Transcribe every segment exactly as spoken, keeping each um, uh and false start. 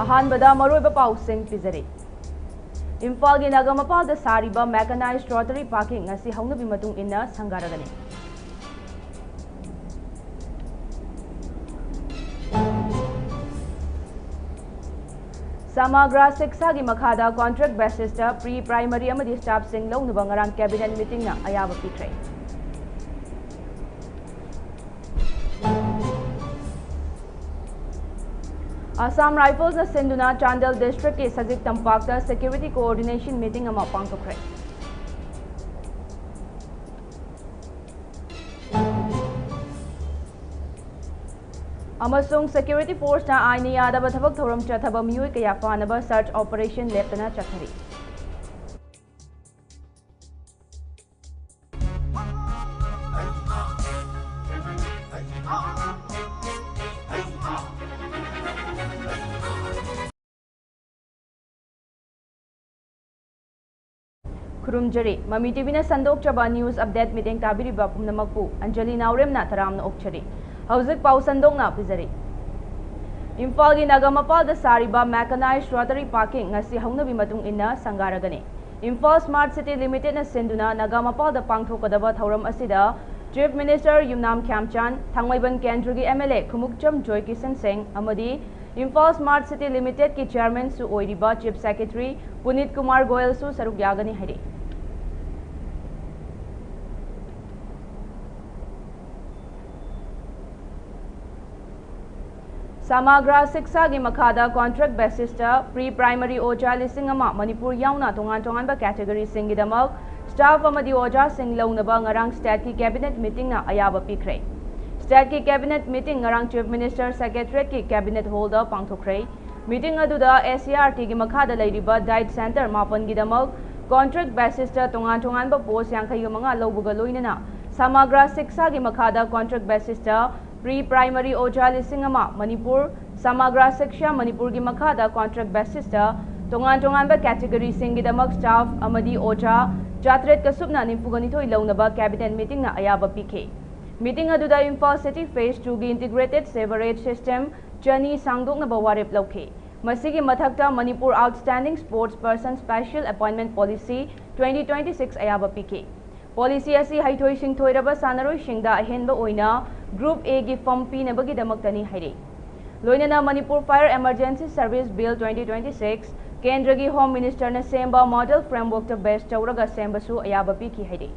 ꯑꯍꯥꯟꯕꯗ ꯃꯔꯨꯑꯣꯏꯕ ꯄꯥꯎꯁꯤꯡ ꯄꯤꯖꯔꯤ꯫ ꯏꯝꯐꯥꯜꯒꯤ ꯅꯥꯒꯥꯃꯄꯥꯜꯗ ꯁꯥꯔꯤꯕ mechanized rotary parking ꯉꯁꯤ ꯍꯧꯅꯕꯤ ꯃꯇꯨꯡ ꯏꯟꯅ ꯁꯪꯒꯥꯔꯒꯅꯤ꯫ ꯁꯃꯒ꯭ꯔꯥ ꯁꯤꯛꯁꯥꯒꯤ ꯃꯈꯥꯗ contract basisꯇ pre primary ꯑꯃꯗꯤ staffꯁꯤꯡ ꯂꯧꯅꯕ ꯉꯔꯥꯡ cabinet meetingꯅ ꯑꯌꯥꯕ ꯄꯤꯈ꯭ꯔꯦ꯫ Assam Riflesꯅ ꯁꯤꯟꯗꯨꯅ ꯆꯥꯟꯗꯦꯜ districtꯀꯤ ꯁꯖꯤꯛ ꯇꯝꯄꯥꯛꯇ security coordination meeting ꯑꯃ ꯄꯥꯡꯊꯣꯛꯈ꯭ꯔꯦ꯫ ꯑꯃꯁꯨꯡ security forceꯅ ꯑꯥꯏꯟꯅ ꯌꯥꯗꯕ ꯊꯕꯛ ꯊꯧꯔꯝ ꯆꯠꯊꯕ ꯃꯤꯑꯣꯏ ꯀꯌꯥ ꯐꯥꯅꯕ search operation ꯂꯦꯞꯇꯅ ꯆꯠꯊꯔꯤ꯫ ꯈꯨꯔꯨꯝꯖꯔꯤ꯫ ꯃꯃꯤ ꯇꯤꯚꯤꯅ ꯁꯟꯗꯣꯛꯆꯕ news update ꯃꯤꯠꯌꯦꯡ ꯇꯥꯕꯤꯔꯤꯕ ꯄꯨꯝꯅꯃꯛꯄꯨ ꯑꯟꯖꯂꯤ ꯅꯥꯎꯔꯦꯝꯅ ꯇꯔꯥꯝꯅ ꯑꯣꯛꯆꯔꯤ꯫ ꯍꯧꯖꯤꯛ ꯄꯥꯎ ꯁꯟꯗꯣꯛꯅ ꯄꯤꯖꯔꯤ꯫ ꯏꯝꯐꯥꯜꯒꯤ ꯅꯥꯒꯥꯃꯄꯥꯜꯗ ꯁꯥꯔꯤꯕ mechanized rotary parking ꯉꯁꯤ ꯍꯧꯅꯕꯤ ꯃꯇꯨꯡ ꯏꯟꯅ ꯁꯪꯒꯥꯔꯒꯅꯤ꯫ ꯏꯝꯐꯥꯜ Smart City Limitedꯅ ꯁꯤꯟꯗꯨꯅ ꯅꯥꯒꯥꯃꯄꯥꯜꯗ ꯄꯥꯡꯊꯣꯛꯀꯗꯕ ꯊꯧꯔꯝ ꯑꯁꯤꯗ Chief Minister ꯌꯨꯝꯅꯥꯝ ꯈ꯭ꯌꯥꯝꯆꯥꯟ, ꯊꯥꯡꯃꯩꯕꯟ ꯀꯦꯟꯗ꯭ꯔꯒꯤ MLA ꯈꯨꯃꯨꯛꯆꯝ ꯖꯣꯏ ꯀꯤꯁꯟ ꯁꯤꯡ ꯑꯃꯗꯤ ꯏꯝꯐꯥꯜ Smart City Limitedꯀꯤ chairmanꯁꯨ ꯑꯣꯏꯔꯤꯕ Chief Secretary ꯄꯨꯅꯤꯠ ꯀꯨꯃꯥꯔ ꯒꯣꯌꯜꯁꯨ ꯁꯔꯨꯛ ꯌꯥꯒꯅꯤ ꯍꯥꯏꯔꯤ꯫ ꯁꯃꯒ꯭ꯔꯥ ꯁꯤꯛꯁꯥꯒꯤ ꯃꯈꯥꯗ contract basisꯇ pre primary ꯑꯣꯖꯥ ꯂꯤꯁꯤꯡ ꯑꯃ, ꯃꯅꯤꯄꯨꯔ ꯌꯥꯎꯅ ꯇꯣꯉꯥꯟ ꯇꯣꯉꯥꯟꯕ categoryꯁꯤꯡꯒꯤꯗꯃꯛ staff ꯑꯃꯗꯤ ꯑꯣꯖꯥꯁꯤꯡ ꯂꯧꯅꯕ ꯉꯔꯥꯡ stateꯀꯤ cabinet meetingꯅ ꯑꯌꯥꯕ ꯄꯤꯈ꯭ꯔꯦ꯫ Stateꯀꯤ cabinet meeting ꯉꯔꯥꯡ Chief Minister Secretariatꯀꯤ cabinet hallꯗ ꯄꯥꯡꯊꯣꯛꯈ꯭ꯔꯦ꯫ Meeting ꯑꯗꯨꯗ SCERTꯒꯤ ꯃꯈꯥꯗ ꯂꯩꯔꯤꯕ diet centre ꯃꯥꯄꯟꯒꯤꯗꯃꯛ contract basisꯇ ꯇꯣꯉꯥꯟ ꯇꯣꯉꯥꯟꯕ post ꯌꯥꯡꯈꯩꯒ ꯃꯉꯥ ꯂꯧꯕꯒ ꯂꯣꯏꯅꯅ ꯁꯃꯒ꯭ꯔꯥ ꯁꯤꯛꯁꯥꯒꯤ ꯃꯈꯥꯗ contract basisꯇ pre primary ꯑꯣꯖꯥ ꯂꯤꯁꯤꯡ ꯑꯃ, ꯃꯅꯤꯄꯨꯔ, ꯁꯃꯒ꯭ꯔꯥ ꯁꯤꯛꯁꯥ ꯃꯅꯤꯄꯨꯔꯒꯤ ꯃꯈꯥꯗ contract basisꯇ ꯇꯣꯉꯥꯟ ꯇꯣꯉꯥꯟꯕ categoryꯁꯤꯡꯒꯤꯗꯃꯛ staff ꯑꯃꯗꯤ ꯑꯣꯖꯥ ꯆꯥꯇ꯭ꯔꯦꯠꯀ ꯁꯨꯞꯅ ꯅꯤꯐꯨꯒ ꯅꯤꯊꯣꯏ ꯂꯧꯅꯕ cabinet meetingꯅ ꯑꯌꯥꯕ ꯄꯤꯈꯤ꯫ Meeting ꯑꯗꯨꯗ Imphal City Phase twoꯒꯤ integrated sewerage system ꯆꯅꯤ ꯁꯥꯡꯗꯣꯛꯅꯕ ꯋꯥꯔꯦꯞ ꯂꯧꯈꯤ꯫ ꯃꯁꯤꯒꯤ ꯃꯊꯛꯇ Manipur Outstanding Sports Person Special Appointment Policy twenty twenty-six ꯑꯌꯥꯕ ꯄꯤꯈꯤ꯫ Policy ꯑꯁꯤ ꯍꯩꯊꯣꯏ ꯁꯤꯡꯊꯣꯏꯔꯕ ꯁꯥꯟꯅꯔꯣꯏꯁꯤꯡꯗ ꯑꯍꯦꯟꯕ ꯑꯣꯏꯅ Group A ꯒꯤ form ꯄꯤꯅꯕꯒꯤꯗꯃꯛꯇꯅꯤ ꯍꯥꯏꯔꯤ꯫ ꯂꯣꯏꯅꯅ Manipur Fire Emergency Service Bill twenty twenty-six, ꯀꯦꯟꯗ꯭ꯔꯒꯤ Home Minister ꯅ ꯁꯦꯝꯕ model framework ꯇ base ꯇꯧꯔꯒ ꯁꯦꯝꯕꯁꯨ ꯑꯌꯥꯕ ꯄꯤꯈꯤ ꯍꯥꯏꯔꯤ꯫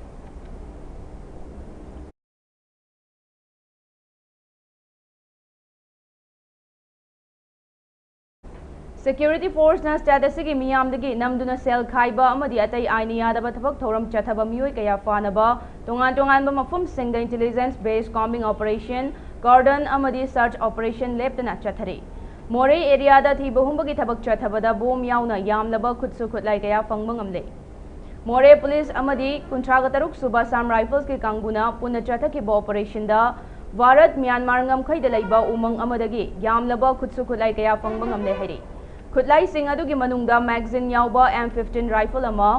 Security force ꯅ state ꯑꯁꯤꯒꯤ ꯃꯤꯌꯥꯝꯗꯒꯤ ꯅꯝꯗꯨꯅ ꯁꯦꯜ ꯈꯥꯏꯕ ꯑꯃꯗꯤ ꯑꯇꯩ ꯑꯥꯏꯟꯅ ꯌꯥꯗꯕ ꯊꯕꯛ ꯊꯧꯔꯝ ꯆꯠꯊꯕ ꯃꯤꯑꯣꯏ ꯀꯌꯥ ꯐꯥꯅꯕ ꯇꯣꯉꯥꯟ ꯇꯣꯉꯥꯟꯕ ꯃꯐꯝꯁꯤꯡꯗ intelligence based combing operation, cordon ꯑꯃꯗꯤ search operation ꯂꯦꯞꯇꯅ ꯆꯠꯊꯔꯤ꯫ ꯃꯣꯔꯦ area ꯗ ꯊꯤꯕ ꯍꯨꯝꯕꯒꯤ ꯊꯕꯛ ꯆꯠꯊꯕꯗ bomb ꯌꯥꯎꯅ ꯌꯥꯝꯂꯕ ꯈꯨꯠꯁꯨ ꯈꯨꯠꯂꯥꯏ ꯀꯌꯥ ꯐꯪꯕ ꯉꯝꯂꯦ꯫ ꯃꯣꯔꯦ police ꯑꯃꯗꯤ ꯀꯨꯟꯊ꯭ꯔꯥꯒ ꯇꯔꯨꯛ ꯁꯨꯕ Assam Rifles ꯀꯤ ꯀꯥꯡꯕꯨꯅ ꯄꯨꯟꯅ ꯆꯠꯊꯈꯤꯕ operation ꯗ ꯚꯥꯔꯠ ꯃ꯭ꯌꯥꯟꯃꯥꯔ ꯉꯝꯈꯩꯗ ꯂꯩꯕ ꯎꯃꯪ ꯑꯃꯗꯒꯤ ꯌꯥꯝꯂꯕ ꯈꯨꯠꯁꯨ ꯈꯨꯠꯂꯥꯏ ꯀꯌꯥ ꯐꯪꯕ ꯉꯝꯂꯦ ꯍꯥꯏꯔꯤ꯫ ꯈꯨꯠꯂꯥꯏꯁꯤꯡ ꯑꯗꯨꯒꯤ ꯃꯅꯨꯡꯗ magazine ꯌꯥꯎꯕ M fifteen rifle ꯑꯃ,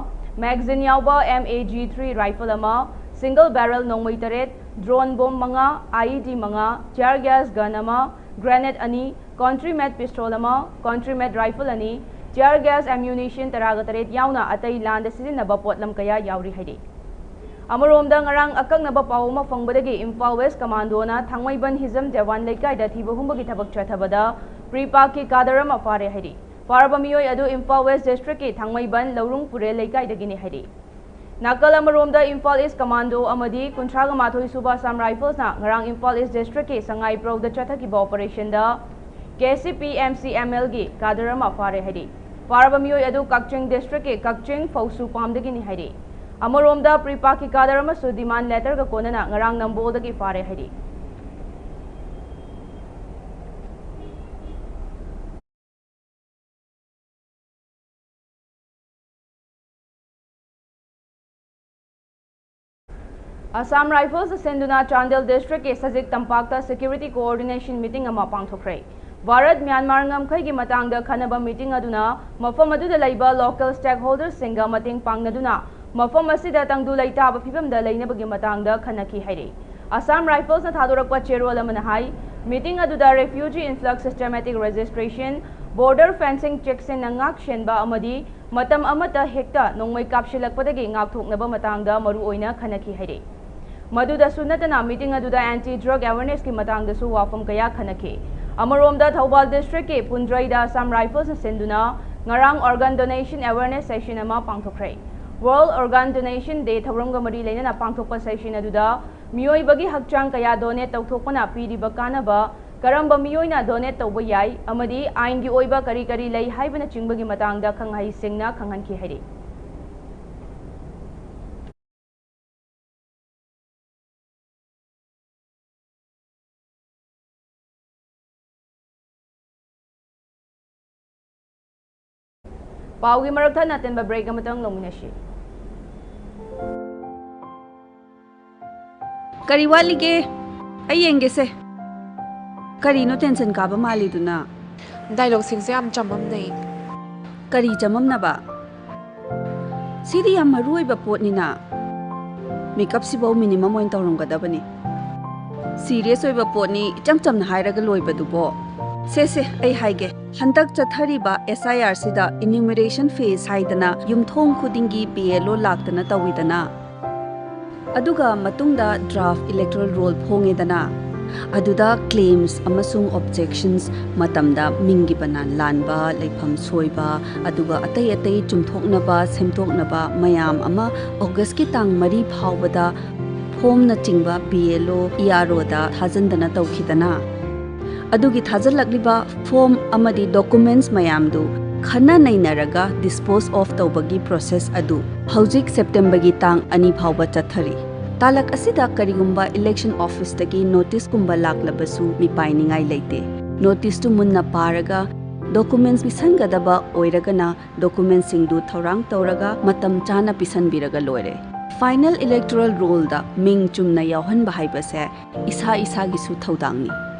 magazine ꯌꯥꯎꯕ M A G three rifle ꯑꯃ, single barrel ꯅꯣꯡꯃꯩ ꯇꯔꯦꯠ, drone bomb ꯃꯉꯥ, I E D ꯃꯉꯥ, tear gas gun ꯑꯃ, grenade ꯑꯅꯤ, country made pistol ꯑꯃ, country made rifle ꯑꯅꯤ, tear gas ammunition ꯇꯔꯥꯒ ꯇꯔꯦꯠ ꯌꯥꯎꯅ ꯑꯇꯩ ꯂꯥꯟꯗ ꯁꯤꯖꯤꯟꯅꯕ ꯄꯣꯠꯂꯝ ꯀꯌꯥ ꯌꯥꯎꯔꯤ ꯍꯥꯏꯔꯤ꯫ ꯑꯃꯔꯣꯝꯗ, ꯉꯔꯥꯡ ꯑꯀꯛꯅꯕ ꯄꯥꯎ ꯑꯃ ꯐꯪꯕꯗꯒꯤ ꯏꯝꯐꯥꯜ West Commando ꯅ ꯊꯥꯡꯃꯩꯕꯟ ꯍꯤꯖꯝ ꯗꯦꯋꯥꯟ ꯂꯩꯀꯥꯏꯗ ꯊꯤꯕ ꯍꯨꯝꯕꯒꯤ ꯊꯕꯛ ꯆꯠꯊꯕꯗ PREPAK ꯀꯤ cadre ꯑꯃ ꯐꯥꯔꯦ ꯍꯥꯏꯔꯤ꯫ ꯐꯥꯔꯕ ꯃꯤꯑꯣꯏ ꯑꯗꯨ ꯏꯝꯐꯥꯜ West district ꯀꯤ ꯊꯥꯡꯃꯩꯕꯟ ꯂꯧꯔꯨꯡ ꯄꯨꯔꯦꯜ ꯂꯩꯀꯥꯏꯗꯒꯤꯅꯤ ꯍꯥꯏꯔꯤ꯫ ꯅꯥꯀꯜ ꯑꯃꯔꯣꯝꯗ, ꯏꯝꯐꯥꯜ East Commando ꯑꯃꯗꯤ ꯀꯨꯟꯊ꯭ꯔꯥꯒ ꯃꯥꯊꯣꯏ ꯁꯨꯕ Assam Rifles ꯅ ꯉꯔꯥꯡ ꯏꯝꯐꯥꯜ East district ꯀꯤ ꯁꯉꯥꯏꯄ꯭ꯔꯧꯗ ꯆꯠꯊꯈꯤꯕ operation ꯗ K C P M C M L ꯒꯤ cadre ꯑꯃ ꯐꯥꯔꯦ ꯍꯥꯏꯔꯤ꯫ ꯐꯥꯔꯕ ꯃꯤꯑꯣꯏ ꯑꯗꯨ ꯀꯛꯆꯤꯡ district ꯀꯤ ꯀꯛꯆꯤꯡ ꯐꯧꯁꯨ ꯄꯥꯝꯗꯒꯤꯅꯤ ꯍꯥꯏꯔꯤ꯫ ꯑꯃꯔꯣꯝꯗ, PREPAK ꯀꯤ cadre ꯑꯃꯁꯨ demand letter ꯒ ꯀꯣꯟꯅꯅ ꯉꯔꯥꯡ ꯅꯝꯕꯣꯜꯗꯒꯤ ꯐꯥꯔꯦ ꯍꯥꯏꯔꯤ꯫ Assam Rifles ꯁꯤꯟꯗꯨꯅ ꯆꯥꯟꯗꯦꯜ district ꯀꯤ ꯁꯖꯤꯛ ꯇꯝꯄꯥꯛꯇ security coordination meeting ꯑꯃ ꯄꯥꯡꯊꯣꯛꯈ꯭ꯔꯦ꯫ ꯚꯥꯔꯠ ꯃ꯭ꯌꯥꯟꯃꯥꯔ ꯉꯝꯈꯩꯒꯤ ꯃꯇꯥꯡꯗ ꯈꯟꯅꯕ meeting ꯑꯗꯨꯅ ꯃꯐꯝ ꯑꯗꯨꯗ ꯂꯩꯕ local stakeholders ꯁꯤꯡꯒ ꯃꯇꯦꯡ ꯄꯥꯡꯅꯗꯨꯅ ꯃꯐꯝ ꯑꯁꯤꯗ ꯇꯪꯗꯨ ꯂꯩꯇꯥꯕ ꯐꯤꯕꯝꯗ ꯂꯩꯅꯕꯒꯤ ꯃꯇꯥꯡꯗ ꯈꯟꯅꯈꯤ ꯍꯥꯏꯔꯤ꯫ Assam Rifles ꯅ ꯊꯥꯗꯣꯔꯛꯄ ꯆꯦꯔꯣꯜ ꯑꯃꯅ ꯍꯥꯏ, meeting ꯑꯗꯨꯗ refugee influx systematic registration, Border fencing ꯆꯦꯛꯁꯤꯟꯅ ꯉꯥꯛ ꯁꯦꯟꯕ ꯑꯃꯗꯤ ꯃꯇꯝ ꯑꯃꯠꯇ ꯍꯦꯛꯇ ꯅꯣꯡꯃꯩ ꯀꯥꯞꯁꯤꯜꯂꯛꯄꯗꯒꯤ ꯉꯥꯛꯊꯣꯛꯅꯕ ꯃꯇꯥꯡꯗ ꯃꯔꯨ ꯑꯣꯏꯅ ꯈꯟꯅꯈꯤ ꯍꯥꯏꯔꯤ꯫ ꯃꯗꯨꯗꯁꯨ ꯅꯠꯇꯅ, meeting ꯑꯗꯨꯗ anti drug awareness ꯀꯤ ꯃꯇꯥꯡꯗꯁꯨ ꯋꯥꯐꯝ ꯀꯌꯥ ꯈꯟꯅꯈꯤ꯫ ꯑꯃꯔꯣꯝꯗ, ꯊꯧꯕꯥꯜ district ꯀꯤ ꯄꯨꯟꯗ꯭ꯔꯩꯗ Assam Rifles ꯅ ꯁꯤꯟꯗꯨꯅ ꯉꯔꯥꯡ organ donation awareness session ꯑꯃ ꯄꯥꯡꯊꯣꯛꯈ꯭ꯔꯦ꯫ World Organ Donation Day ꯊꯧꯔꯝꯒ ꯃꯔꯤ ꯂꯩꯅꯅ ꯄꯥꯡꯊꯣꯛꯄ session ꯑꯗꯨꯗ ꯃꯤꯑꯣꯏꯕꯒꯤ ꯍꯛꯆꯥꯡ ꯀꯌꯥ donate ꯇꯧꯊꯣꯛꯄꯅ ꯄꯤꯔꯤꯕ ꯀꯥꯟꯅꯕ, ꯀꯔꯝꯕ ꯃꯤꯑꯣꯏꯅ donate ꯇꯧꯕ ꯌꯥꯏ ꯑꯃꯗꯤ ꯑꯥꯏꯟꯒꯤ ꯑꯣꯏꯕ ꯀꯔꯤ ꯀꯔꯤ ꯂꯩ ꯍꯥꯏꯕꯅꯆꯤꯡꯕꯒꯤ ꯃꯇꯥꯡꯗ ꯈꯪꯍꯩꯁꯤꯡꯅ ꯈꯪꯍꯟꯈꯤ ꯍꯥꯏꯔꯤ꯫ ꯄꯥꯎꯒꯤ ꯃꯔꯛ ꯊꯠꯅ ꯑꯇꯦꯟꯕ break ꯑꯃꯇꯪ ꯂꯧꯃꯤꯟꯅꯁꯤ꯫ ꯀꯔꯤ ꯋꯥꯠꯂꯤꯒꯦ? ꯑꯩ ꯌꯦꯡꯒꯦꯁꯦ꯫ ꯀꯔꯤꯅꯣ tension ꯀꯥꯕ ꯃꯥꯜꯂꯤꯗꯨꯅ? Dialogue ꯁꯤꯡꯁꯦ ꯌꯥꯝ ꯆꯃꯝꯅꯩ꯫ ꯀꯔꯤ ꯆꯃꯝꯅꯕ? ꯁꯤꯗꯤ ꯌꯥꯝ ꯃꯔꯨ ꯑꯣꯏꯕ ꯄꯣꯠꯅꯤꯅ꯫ Makeup ꯁꯤꯐꯧ minimum ꯑꯣꯏꯅ ꯇꯧꯔꯝꯒꯗꯕꯅꯤ꯫ Serious ꯑꯣꯏꯕ ꯄꯣꯠꯅꯤ, ꯏꯆꯝ ꯆꯝꯅ ꯍꯥꯏꯔꯒ ꯂꯣꯏꯕꯗꯨꯕꯣ꯫ ꯁꯦ ꯁꯦ, ꯑꯩ ꯍꯥꯏꯒꯦ꯫ ꯍꯟꯗꯛ ꯆꯠꯊꯔꯤꯕ S I R ꯁꯤꯗ enumeration phase ꯍꯥꯏꯗꯅ ꯌꯨꯝꯊꯣꯡ ꯈꯨꯗꯤꯡꯒꯤ B L O ꯂꯥꯛꯇꯅ ꯇꯧꯋꯤꯗꯅ꯫ ꯑꯗꯨꯒ ꯃꯇꯨꯡꯗ draft electoral roll ꯐꯣꯡꯉꯦꯗꯅ꯫ ꯑꯗꯨꯗ claims ꯑꯃꯁꯨꯡ objections ꯃꯇꯝꯗ ꯃꯤꯡꯒꯤ ꯕꯅꯥꯟ ꯂꯥꯟꯕ, ꯂꯩꯐꯝ ꯁꯣꯏꯕ, ꯑꯗꯨꯒ ꯑꯇꯩ ꯑꯇꯩ ꯆꯨꯝꯊꯣꯛꯅꯕ, ꯁꯦꯝꯗꯣꯛꯅꯕ ꯃꯌꯥꯝ ꯑꯃ August ꯀꯤ ꯇꯥꯡ ꯃꯔꯤ ꯐꯥꯎꯕꯗ form ꯅꯆꯤꯡꯕ B L O, E R O ꯗ ꯊꯥꯖꯤꯟꯗꯅ ꯇꯧꯈꯤꯗꯅ꯫ ꯑꯗꯨꯒꯤ ꯊꯥꯖꯤꯜꯂꯛꯂꯤꯕ form ꯑꯃꯗꯤ documents ꯃꯌꯥꯝꯗꯨ ꯈꯟꯅ ꯅꯩꯅꯔꯒ dispose of ꯇꯧꯕꯒꯤ process ꯑꯗꯨ ꯍꯧꯖꯤꯛ September ꯒꯤ ꯇꯥꯡ ꯑꯅꯤ ꯐꯥꯎꯕ ꯆꯠꯊꯔꯤ꯫ ꯇꯥꯂꯛ ꯑꯁꯤꯗ ꯀꯔꯤꯒꯨꯝꯕ election office ꯇꯒꯤ notice ꯀꯨꯝꯕ ꯂꯥꯛꯂꯕꯁꯨ ꯃꯤꯄꯥꯏꯅꯤꯡꯉꯥꯏ ꯂꯩꯇꯦ꯫ Notice ꯇꯨ ꯃꯨꯟꯅ ꯄꯥꯔꯒ documents ꯄꯤꯁꯟꯒꯗꯕ ꯑꯣꯏꯔꯒꯅ documents ꯁꯤꯡꯗꯨ ꯊꯧꯔꯥꯡ ꯇꯧꯔꯒ ꯃꯇꯝ ꯆꯥꯅ ꯄꯤꯁꯟꯕꯤꯔꯒ ꯂꯣꯏꯔꯦ꯫ Final electoral roll ꯗ ꯃꯤꯡ ꯆꯨꯝꯅ ꯌꯥꯎꯍꯟꯕ ꯍꯥꯏꯕꯁꯦ ꯏꯁꯥ ꯏꯁꯥꯒꯤꯁꯨ ꯊꯧꯗꯥꯡꯅꯤ꯫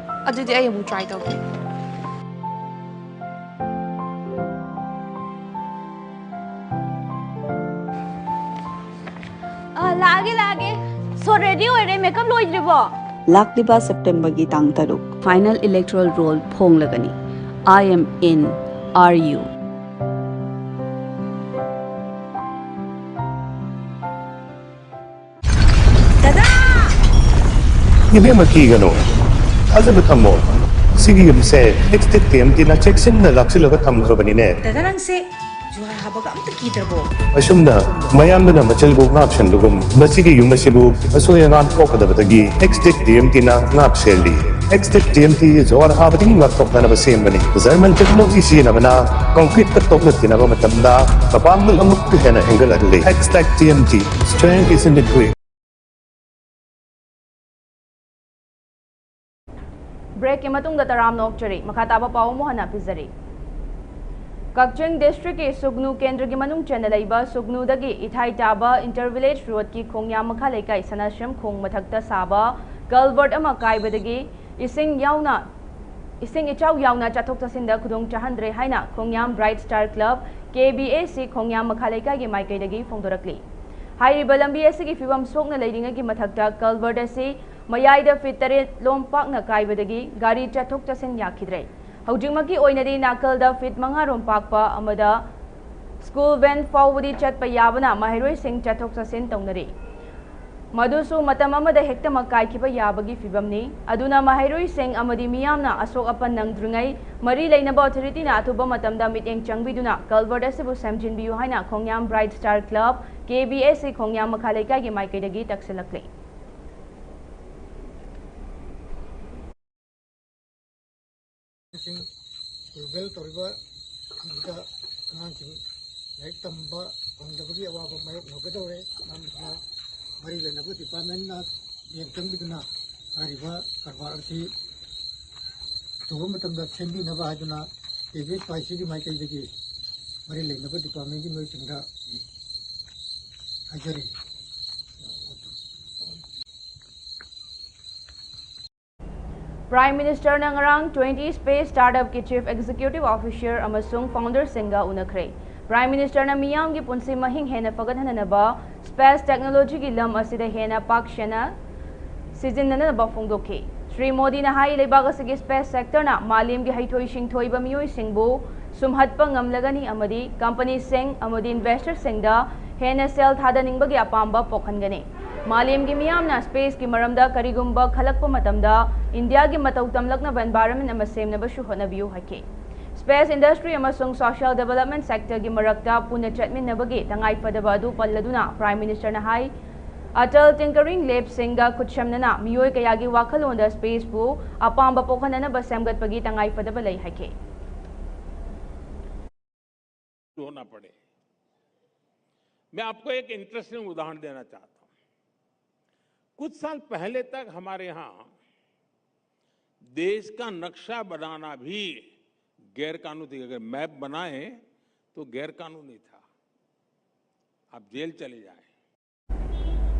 ꯑꯗꯨꯗꯤ ꯑꯩ ꯑꯃꯨꯛ try ꯇꯧꯒꯦ꯫ ꯑ, ꯂꯥꯛꯑꯒꯦ, ꯂꯥꯛꯑꯒꯦ꯫ So, ready ꯑꯣꯏꯔꯦ, makeup ꯂꯣꯏꯗ꯭ꯔꯤꯕꯣ? ꯂꯥꯛꯂꯤꯕ September ꯒꯤ ꯇꯥꯡ ꯇꯔꯨꯛ꯫ Final electoral roll ꯐꯣꯡꯂꯒꯅꯤ꯫ I am in. Are you? ꯗꯗꯥ! ꯏꯕꯦꯝꯃ, ꯀꯤꯒꯅꯨ꯫ ꯊꯥꯖꯕ ꯊꯝꯃꯣ꯫ ꯁꯤꯒꯤ ꯌꯨꯝꯁꯦ ꯑꯦꯛꯁ ꯇꯦꯛ ꯇꯤ ꯑꯦꯝ ꯇꯤꯅ ꯆꯦꯛꯁꯤꯟꯅ ꯂꯥꯛꯁꯤꯜꯂꯒ ꯊꯝꯈ꯭ꯔꯕꯅꯤꯅꯦ꯫ ꯗꯗꯥ, ꯅꯪꯁꯦ ꯖꯨꯍꯥꯔ ꯍꯥꯕꯒ ꯑꯝꯇ ꯀꯤꯗ꯭ꯔꯕꯣ? ꯑꯁꯨꯝꯅ ꯃꯌꯥꯝꯗꯨꯅ ꯃꯆꯤꯜꯕꯨ ꯉꯥꯛ ꯁꯦꯟꯕꯒꯨꯝ, ꯃꯁꯤꯒꯤ ꯌꯨꯝ ꯑꯁꯤꯕꯨ ꯑꯁꯣꯏ ꯑꯉꯥꯝ ꯊꯣꯛꯀꯗꯕꯗꯒꯤ ꯑꯦꯛꯁ ꯇꯦꯛ ꯇꯤ ꯑꯦꯝ ꯇꯤꯅ ꯉꯥꯛ ꯁꯦꯜꯂꯤ꯫ X tech T M T ꯖꯨꯍꯥꯔ ꯍꯥꯕꯗꯒꯤ ꯉꯥꯛꯊꯣꯛꯅꯅꯕ ꯁꯦꯝꯕꯅꯤ꯫ ꯖꯔꯃꯟ ꯇꯦꯛꯅꯣꯂꯣꯖꯤ ꯁꯤꯖꯤꯟꯅꯕꯅ ꯀꯣꯡꯀ꯭ꯔꯤꯠꯇ ꯇꯣꯛꯅ ꯊꯤꯅꯕ ꯃꯇꯝꯗ ꯃꯄꯥꯡꯒꯜ ꯑꯃꯨꯛꯀ ꯍꯦꯟꯅ ꯍꯦꯟꯒꯠꯍꯜꯂꯤ꯫ X tech T M T, strength is in the grit. ꯕ꯭ꯔꯦꯛꯀꯤ ꯃꯇꯨꯡꯗ ꯇꯔꯥꯝꯅ ꯑꯣꯛꯆꯔꯤ꯫ ꯃꯈꯥ ꯇꯥꯕ ꯄꯥꯎ ꯑꯃꯨꯛ ꯍꯟꯅ ꯄꯤꯖꯔꯤ꯫ ꯀꯛꯆꯤꯡ ꯗꯤꯁꯇ꯭ꯔꯤꯛꯀꯤ ꯁꯨꯒꯅꯨ ꯀꯦꯟꯗ꯭ꯔꯒꯤ ꯃꯅꯨꯡ ꯆꯟꯅ ꯂꯩꯕ ꯁꯨꯒꯅꯨꯗꯒꯤ ꯏꯊꯥꯏ ꯇꯥꯕ ꯏꯟꯇꯔ ꯚꯤꯂꯦꯖ ꯔꯣꯗꯀꯤ ꯈꯣꯡꯌꯥꯝ ꯃꯈꯥ ꯂꯩꯀꯥꯏ ꯁꯅꯥꯁꯦꯝ ꯈꯣꯡ ꯃꯊꯛꯇ ꯁꯥꯕ ꯀꯜꯚꯔꯠ ꯑꯃ ꯀꯥꯏꯕꯗꯒꯤ ꯏꯁꯤꯡ ꯌꯥꯎꯅ, ꯏꯁꯤꯡ ꯏꯆꯥꯎ ꯌꯥꯎꯅ ꯆꯠꯊꯣꯛ ꯆꯠꯁꯤꯟꯗ ꯈꯨꯗꯣꯡ ꯆꯥꯍꯟꯗ꯭ꯔꯦ ꯍꯥꯏꯅ Khongyam bright star club, K B A C, Khongyam ꯃꯈꯥ ꯂꯩꯀꯥꯏꯒꯤ ꯃꯥꯏꯀꯩꯗꯒꯤ ꯐꯣꯡꯗꯣꯔꯛꯂꯤ꯫ ꯍꯥꯏꯔꯤꯕ ꯂꯝꯕꯤ ꯑꯁꯤꯒꯤ ꯐꯤꯕꯝ ꯁꯣꯛꯅ ꯂꯩꯔꯤꯉꯩꯒꯤ ꯃꯊꯛꯇ ꯀꯜꯚꯔꯠ ꯑꯁꯤ ꯃꯌꯥꯏꯗ ꯐꯤꯠ ꯇꯔꯦꯠ ꯂꯣꯝ ꯄꯥꯛꯅ ꯀꯥꯏꯕꯗꯒꯤ ꯒꯥꯔꯤ ꯆꯠꯊꯣꯛ ꯆꯠꯁꯤꯟ ꯌꯥꯈꯤꯗ꯭ꯔꯦ꯫ ꯍꯧꯖꯤꯛꯃꯛꯀꯤ ꯑꯣꯏꯅꯗꯤ ꯅꯥꯀꯜꯗ ꯐꯤꯠ ꯃꯉꯥ ꯔꯣꯝ ꯄꯥꯛꯄ ꯑꯃꯗ ꯁ꯭ꯀꯨꯜ ꯚꯦꯟ ꯐꯥꯎꯕꯗꯤ ꯆꯠꯄ ꯌꯥꯕꯅ ꯃꯍꯩꯔꯣꯏꯁꯤꯡ ꯆꯠꯊꯣꯛ ꯆꯠꯁꯤꯟ ꯇꯧꯅꯔꯤ꯫ ꯃꯗꯨꯁꯨ ꯃꯇꯝ ꯑꯃꯗ ꯍꯦꯛꯇꯃꯛ ꯀꯥꯏꯈꯤꯕ ꯌꯥꯕꯒꯤ ꯐꯤꯕꯝꯅꯤ꯫ ꯑꯗꯨꯅ ꯃꯍꯩꯔꯣꯏꯁꯤꯡ ꯑꯃꯗꯤ ꯃꯤꯌꯥꯝꯅ ꯑꯁꯣꯛ ꯑꯄꯟ ꯅꯪꯗ꯭ꯔꯤꯉꯩ ꯃꯔꯤ ꯂꯩꯅꯕ ꯑꯣꯊꯣꯔꯤꯇꯤꯅ ꯑꯊꯨꯕ ꯃꯇꯝꯗ ꯃꯤꯠꯌꯦꯡ ꯆꯪꯕꯤꯗꯨꯅ ꯀꯜꯚꯔꯠ ꯑꯁꯤꯕꯨ ꯁꯦꯝꯖꯤꯟꯕꯤꯌꯨ ꯍꯥꯏꯅ Khongyam bright star club, K B A C, Khongyam ꯃꯈꯥ ꯂꯩꯀꯥꯏꯒꯤ ꯃꯥꯏꯀꯩꯗꯒꯤ ꯇꯛꯁꯤꯜꯂꯛꯂꯤ꯫ ꯁꯤꯡ ꯁ꯭ꯀꯨꯜ ꯕꯦꯜ ꯇꯧꯔꯤꯕ ꯁꯤꯡꯁꯤꯗ ꯑꯉꯥꯡꯁꯤꯡ ꯂꯥꯏꯔꯤꯛ ꯇꯝꯕ ꯐꯪꯗꯕꯒꯤ ꯑꯋꯥꯕ ꯃꯥꯌꯣꯛꯅꯒꯗꯧꯔꯦ꯫ ꯃꯔꯝ ꯑꯗꯨꯅ ꯃꯔꯤ ꯂꯩꯅꯕ ꯗꯤꯄꯥꯔꯠꯃꯦꯟꯅ ꯃꯤꯠꯌꯦꯡ ꯆꯪꯕꯤꯗꯨꯅ ꯍꯥꯏꯔꯤꯕ ꯀꯔꯕꯥꯔ ꯑꯁꯤ ꯑꯊꯨꯕ ꯃꯇꯝꯗ ꯁꯦꯝꯕꯤꯅꯕ ꯍꯥꯏꯗꯨꯅ ꯀꯦ ꯕꯤ ꯑꯦꯁ ꯋꯥꯏ ꯁꯤꯒꯤ ꯃꯥꯏꯀꯩꯗꯒꯤ ꯃꯔꯤ ꯂꯩꯅꯕ ꯗꯤꯄꯥꯔꯠꯃꯦꯟꯒꯤ ꯃꯤꯑꯣꯏꯁꯤꯡꯗ ꯍꯥꯏꯖꯔꯤ꯫ ꯄ꯭ꯔꯥꯏꯝ ꯃꯤꯅꯤꯁꯇꯔꯅ ꯉꯔꯥꯡ ꯇ꯭ꯋꯦꯟꯇꯤ ꯁ꯭ꯄꯦꯁ ꯁ꯭ꯇꯥꯔꯠꯑꯞꯀꯤ ꯆꯤꯐ ꯑꯦꯛꯖꯤꯀ꯭ꯌꯨꯇꯤꯚ ꯑꯣꯐꯤꯁꯔ ꯑꯃꯁꯨꯡ ꯐꯥꯎꯟꯗꯔꯁꯤꯡꯒ ꯎꯅꯈ꯭ꯔꯦ꯫ ꯄ꯭ꯔꯥꯏꯝ ꯃꯤꯅꯤꯁꯇꯔꯅ ꯃꯤꯌꯥꯝꯒꯤ ꯄꯨꯟꯁꯤ ꯃꯍꯤꯡ ꯍꯦꯟꯅ ꯐꯒꯠꯍꯟꯅꯅꯕ ꯁ꯭ꯄꯦꯁ ꯇꯦꯛꯅꯣꯂꯣꯖꯤꯒꯤ ꯂꯝ ꯑꯁꯤꯗ ꯍꯦꯟꯅ ꯄꯥꯛ ꯁꯟꯅ ꯁꯤꯖꯤꯟꯅꯅꯕ ꯐꯣꯡꯗꯣꯛꯈꯤ꯫ ꯁ꯭ꯔꯤ ꯃꯣꯗꯤꯅ ꯍꯥꯏ, ꯂꯩꯕꯥꯛ ꯑꯁꯤꯒꯤ space sectorꯅ ꯃꯥꯂꯦꯝꯒꯤ ꯍꯩꯊꯣꯏ ꯁꯤꯡꯊꯣꯏꯕ ꯃꯤꯑꯣꯏꯁꯤꯡꯕꯨ ꯁꯨꯝꯍꯠꯄ ꯉꯝꯂꯒꯅꯤ ꯑꯃꯗꯤ companyꯁꯤꯡ ꯑꯃꯗꯤ investorꯁꯤꯡꯗ ꯍꯦꯟꯅ ꯁꯦꯜ ꯊꯥꯗꯅꯤꯡꯕꯒꯤ ꯑꯄꯥꯝꯕ ꯄꯣꯛꯍꯟꯒꯅꯤ꯫ ꯃꯥꯂꯦꯝꯒꯤ ꯃꯤꯌꯥꯝꯅ spaceꯀꯤ ꯃꯔꯝꯗ ꯀꯔꯤꯒꯨꯝꯕ ꯈꯜꯂꯛꯄ ꯃꯇꯝꯗ ꯏꯟꯗꯤꯌꯥꯒꯤ ꯃꯇꯧ ꯇꯝꯂꯛꯅꯕ environment ꯑꯃ ꯁꯦꯝꯅꯕꯁꯨ ꯍꯣꯠꯅꯕꯤꯌꯨ ꯍꯥꯏꯈꯤ꯫ Space industry ꯑꯃꯁꯨꯡ social development sectorꯒꯤ ꯃꯔꯛꯇ ꯄꯨꯟꯅ ꯆꯠꯃꯤꯟꯅꯕꯒꯤ ꯇꯉꯥꯏꯐꯗꯕ ꯑꯗꯨ ꯄꯜꯂꯗꯨꯅ Prime Ministerꯅ ꯍꯥꯏ, Atal Tinkering Labꯁꯤꯡꯒ ꯈꯨꯠꯁꯝꯅꯅ ꯃꯤꯑꯣꯏ ꯀꯌꯥꯒꯤ ꯋꯥꯈꯜꯂꯣꯟꯗ spaceꯄꯨ ꯑꯄꯥꯝꯕ ꯄꯣꯛꯍꯟꯅꯅꯕ ꯁꯦꯝꯒꯠꯄꯒꯤ ꯇꯉꯥꯏꯐꯗꯕ ꯂꯩ ꯍꯥꯏꯈꯤ꯫ होना पड़े। मैं आपको एक इंटरेस्टिंग उदाहरण देना चाहता हूं। कुछ साल पहले तक हमारे यहां देश का नक्शा बनाना भी गैर कानूनी थी। अगर मैप बनाए तो गैर कानूनी था। आप जेल चले जाएं।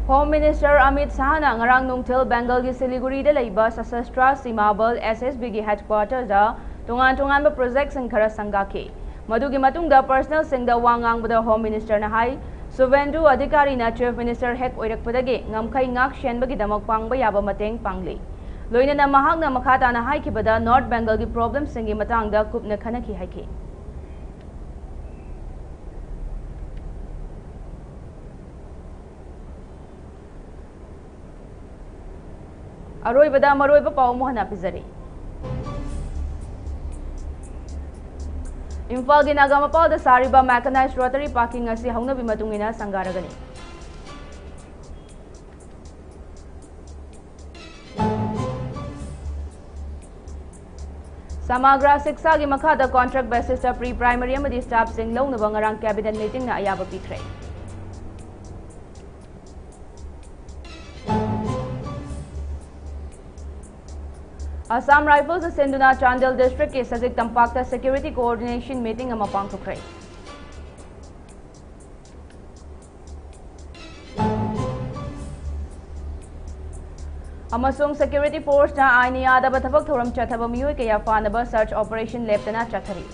Home Minister Amit Shahꯅ ꯉꯔꯥꯡ ꯅꯨꯡꯊꯤꯜ ꯕꯦꯡꯒꯜꯒꯤ ꯁꯤꯂꯤꯒꯨꯔꯤꯗ ꯂꯩꯕ ꯁꯁꯁ꯭ꯇ꯭ꯔ ꯁꯤꯃꯥ ꯕꯜ, SSBꯒꯤ headquarterꯗ ꯇꯣꯉꯥꯟ ꯇꯣꯉꯥꯟꯕ projectꯁꯤꯡ ꯈꯔ ꯁꯪꯒꯥꯈꯤ꯫ ꯃꯗꯨꯒꯤ ꯃꯇꯨꯡꯗ personalꯁꯤꯡꯗ ꯋꯥ ꯉꯥꯡꯕꯗ Home Ministerꯅ ꯍꯥꯏ, Suvendu Adhikarina Chief Minister ꯍꯦꯛ ꯑꯣꯏꯔꯛꯄꯗꯒꯤ ꯉꯝꯈꯩ ꯉꯥꯛ ꯁꯦꯟꯕꯒꯤꯗꯃꯛ ꯄꯥꯡꯕ ꯌꯥꯕ ꯃꯇꯦꯡ ꯄꯥꯡꯂꯤ꯫ ꯂꯣꯏꯅꯅ ꯃꯍꯥꯛꯅ ꯃꯈꯥ ꯇꯥꯅ ꯍꯥꯏꯈꯤꯕꯗ North Bengalꯒꯤ problemꯁꯤꯡꯒꯤ ꯃꯇꯥꯡꯗ ꯀꯨꯞꯅ ꯈꯟꯅꯈꯤ ꯍꯥꯏꯈꯤ꯫ ꯑꯔꯣꯏꯕꯗ ꯃꯔꯨꯑꯣꯏꯕ ꯄꯥꯎ ꯑꯃꯨꯛ ꯍꯟꯅ ꯄꯤꯖꯔꯤ꯫ ꯏꯝꯐꯥꯜꯒꯤ ꯅꯥꯒꯥꯃꯄꯥꯜꯗ ꯁꯥꯔꯤꯕ mechanized rotary parking ꯑꯁꯤ ꯍꯧꯅꯕꯤ ꯃꯇꯨꯡ ꯏꯟꯅ ꯁꯪꯒꯥꯔꯒꯅꯤ꯫ ꯁꯃꯥꯒ꯭ꯔꯥ ꯁꯤꯛꯁꯥꯒꯤ ꯃꯈꯥꯗ contract basisꯇ pre primary ꯑꯃꯗꯤ staffꯁꯤꯡ ꯂꯧꯅꯕ ꯉꯔꯥꯡ cabinet meetingꯅ ꯑꯌꯥꯕ ꯄꯤꯈ꯭ꯔꯦ꯫ Assam Riflesꯅ ꯁꯤꯟꯗꯨꯅ ꯆꯥꯟꯗꯦꯜ districtꯀꯤ ꯁꯖꯤꯛ ꯇꯝꯄꯥꯛꯇ security coordination meeting ꯑꯃ ꯄꯥꯡꯊꯣꯛꯈ꯭ꯔꯦ꯫ ꯑꯃꯁꯨꯡ security forceꯅ ꯑꯥꯏꯟ ꯌꯥꯗꯕ ꯊꯕꯛ ꯊꯧꯔꯝ ꯆꯠꯊꯕ ꯃꯤꯑꯣꯏ ꯀꯌꯥ ꯐꯥꯅꯕ search operation ꯂꯦꯞꯇꯅ ꯆꯠꯊꯔꯤ꯫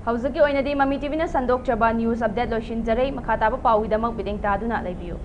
ꯍꯧꯖꯤꯛꯀꯤ ꯑꯣꯏꯅꯗꯤ ꯃꯃꯤ ꯇꯤꯚꯤꯅ ꯁꯟꯗꯣꯛꯆꯕ news update ꯂꯣꯏꯁꯤꯟꯖꯔꯦ꯫ ꯃꯈꯥ ꯇꯥꯕ ꯄꯥꯎꯒꯤꯗꯃꯛ ꯃꯤꯠꯌꯦꯡ ꯇꯥꯗꯨꯅ ꯂꯩꯕꯤꯌꯨ꯫